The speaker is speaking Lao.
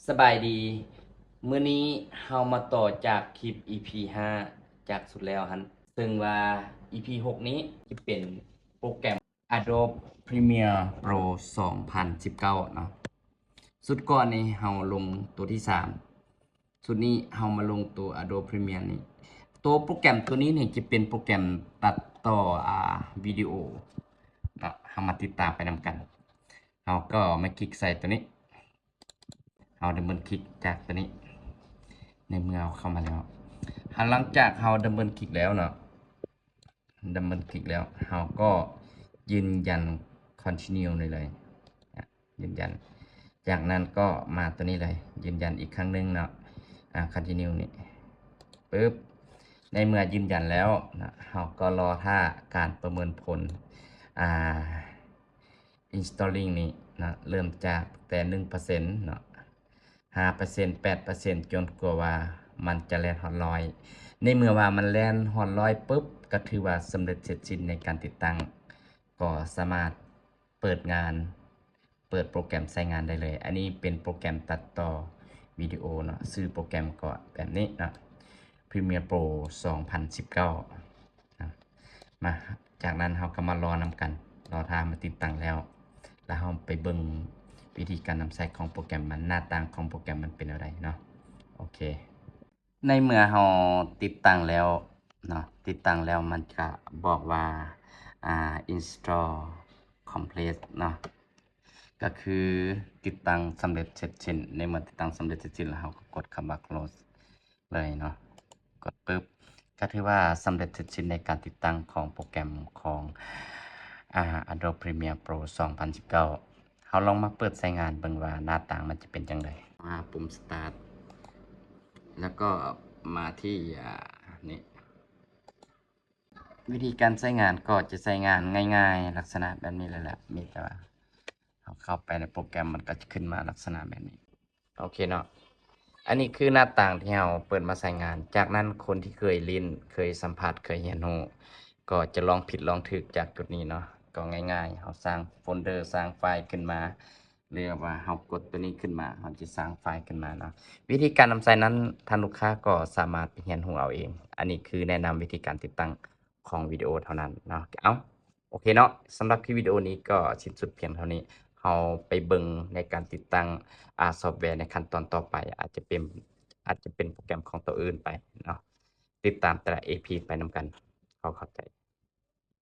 ສະບາຍດີ ມື້ນີ້ເຮົາມາຕໍ່ຈາກຄລິບ ອີພີຫ້າ ຈາກສຸດແລ້ວຫັ້ນ ເຊິ່ງວ່າ ອີພີຫົກນີ້ຈະເປັນໂປຣແກຣມ Adobe Premiere Pro ສອງພັນສິບເກົ້າເນາະ. ສຸດກ່ອນນີ້ເຮົາລົງຕົວທີສາມ ສຸດນີ້ເຮົາມາລົງຕົວ Adobe Premiere ນີ້. ຕົວໂປຣແກຣມຕົວນີ້ນີ້ຈະເປັນໂປຣແກຣມຕັດຕໍ່ ອາ ວິດີໂອເນາະ. ເຮົາມາຕິດຕາມໄປນຳກັນ. ເຮົາກໍມາຄລິກໃສ່ຕົວນີ້. ເຮົາດັບເບິນຄລິກຈາກຕົວນີ້ ໃນເມື່ອເຮົາເຂົ້າມາແລ້ວ ຫຼັງຈາກເຮົາດັບເບິນຄລິກແລ້ວເນາະ ດັບເບິນຄລິກແລ້ວ ເຮົາກໍຢືນຢັນ Continue ນີ້ເລີຍ ອາ ຢືນຢັນ. ຈາກນັ້ນກໍມາຕົວນີ້ເລີຍ ຢືນຢັນອີກຄັ້ງໜຶ່ງເນາະ ອາ Continue ນີ້ ປຶບ ໃນເມື່ອຢືນຢັນແລ້ວເນາະ ເຮົາກໍລໍຖ້າການປະເມີນຜົນ ອາ Installing ນີ້ເນາະ ເລີ່ມຈາກແຕ່ໜຶ່ງເປີເຊັນເນາະ ຫ້າເປີເຊັນ ແປດເປີເຊັນ ຈົນກວ່າວ່າມັນຈະແລ່ນຮອດຮ້ອຍ. ໃນເມື່ອວ່າມັນແລ່ນຮອດຮ້ອຍປຶບ ກໍຖືວ່າສຳເລັດເສັດສິ້ນໃນການຕິດຕັ້ງ ກໍສາມາດເປີດງານ ເປີດໂປຣແກຣມໃຊ້ງານໄດ້ເລີຍ. ອັນນີ້ເປັນໂປຣແກຣມຕັດຕໍ່ວິດີໂອເນາະ ຊື່ໂປຣແກຣມກໍແບບນີ້ເນາະ Premiere Pro ສອງພັນສິບເກົ້າ ນະ ມາ ຈາກນັ້ນເຮົາກໍມາລໍນຳກັນ ລໍຖ້າມັນຕິດຕັ້ງແລ້ວ ແລ້ວເຮົາໄປເບິ່ງວິທີການນຳໃຊ້ຂອງໂປຣແກຣມມັນ ໜ້າຕ່າງຂອງໂປຣແກຣມມັນເປັນແນວໃດເນາະ. ໂອເຄ ໃນເມື່ອເຮົາຕິດຕັ້ງແລ້ວເນາະ ຕິດຕັ້ງແລ້ວມັນຈະບອກວ່າ ອາ Install Complete ເນາະ ກໍຄືຕິດຕັ້ງສຳເລັດເສັດສິ້ນ. ໃນເມື່ອຕິດຕັ້ງສຳເລັດເສັດສິ້ນແລ້ວ ເຮົາກໍກົດຄຳວ່າ Close ເລີຍເນາະ ກົດປຶບ ກໍຖືວ່າສຳເລັດເສັດສິ້ນໃນການຕິດຕັ້ງຂອງໂປຣແກຣມຂອງ ອາ Adobe Premiere Pro ສອງພັນສິບເກົ້າ. ເຮົາລອງມາເປີດໃຊ້ງານເບິ່ງວ່າໜ້າຕ່າງມັນຈະເປັນຈັ່ງໃດ. ມາປຸ່ມ Start ແລ້ວກໍມາທີ່ ອາ ນີ້ ວິທີການໃຊ້ງານກໍຈະໃຊ້ງານງ່າຍໆ ລັກສະນະແບບນີ້ເລີຍແຫຼະ ມີແຕ່ວ່າເຮົາເຂົ້າໄປໃນໂປຣແກຣມ ມັນກໍຈະຂຶ້ນມາລັກສະນະແບບນີ້. ໂອເຄເນາະ ອັນນີ້ຄືໜ້າຕ່າງທີ່ເຮົາເປີດມາໃຊ້ງານ. ຈາກນັ້ນຄົນທີ່ເຄີຍຫຼິ້ນ ເຄີຍສຳຜັດ ເຄີຍຮຽນຮູ້ ກໍຈະລອງຜິດລອງຖືກຈາກຈຸດນີ້ເນາະ. ກໍງ່າຍໆ ເຮົາສ້າງໂຟນເດີ ສ້າງໄຟລ໌ຂຶ້ນມາ ຫຼືວ່າເຮົາກົດຕົວນີ້ຂຶ້ນມາ ເຮົາຈະສ້າງໄຟລ໌ຂຶ້ນມາເນາະ. ວິທີການນຳໃຊ້ນັ້ນ ທ່ານລູກຄ້າກໍສາມາດໄປຮຽນຮູ້ເອົາເອງ. ອັນນີ້ຄືແນະນຳວິທີການຕິດຕັ້ງຂອງວິດີໂອເທົ່ານັ້ນເນາະ. ເອົ້າ ໂອເຄເນາະ ສຳລັບຄລິບວິດີໂອນີ້ກໍສິ້ນສຸດພຽງເທົ່ານີ້. ເຮົາໄປເບິ່ງໃນການຕິດຕັ້ງ ອາ ຊອບແວໃນຂັ້ນຕອນຕໍ່ໄປ ອາດຈະເປັນ ອາດຈະເປັນໂປຣແກຣມຂອງໂຕອື່ນໄປເນາະ. ຕິດຕາມແຕ່ລະ ອີພີ ໄປນຳກັນ. ຂໍຂອບໃຈ.